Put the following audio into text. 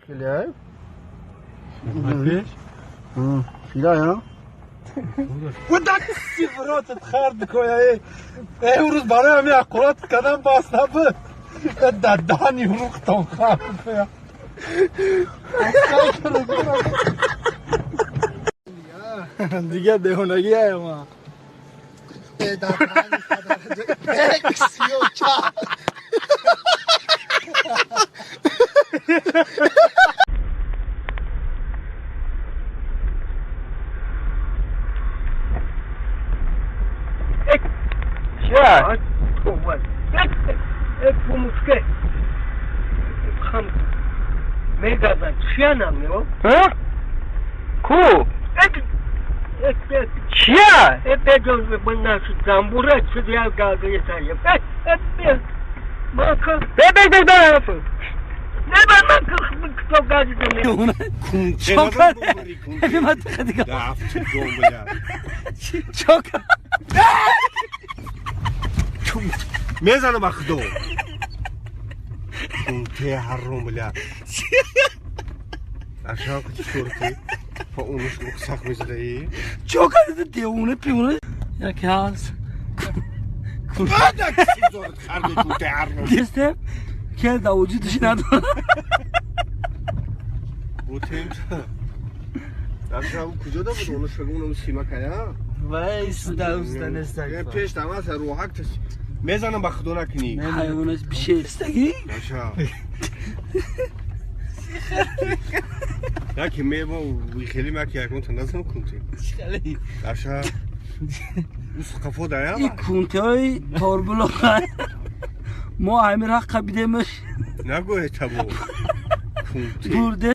Хеле филая. Сифротат хард коя э урӯз барои ҳами аккурат кардам, бас набуд, дадани рухтон хард коя. Дига девонагӣ ама. Чия? Мезанам ба худо, кунте ҳарром, бля. Ашав чорти па унуш сах мезадаи. Чо карда, девона пиона яке ҳаст. Дистем ки да вуҷудаш надорад. Куҷо да буд онуш, унам симакая. Вай, суда неста. Пеш тамаса рӯҳак мезанам, ба худо накунӣ. Ҳайвонаш бишестагӣ. Яке мебо хеле маки ягон та назанам кунте. Аша ус қафо дая. И кунтеҳои торбулоқ мо ҳамин рақ қабидемаш. Нагӯе табо. Бурде.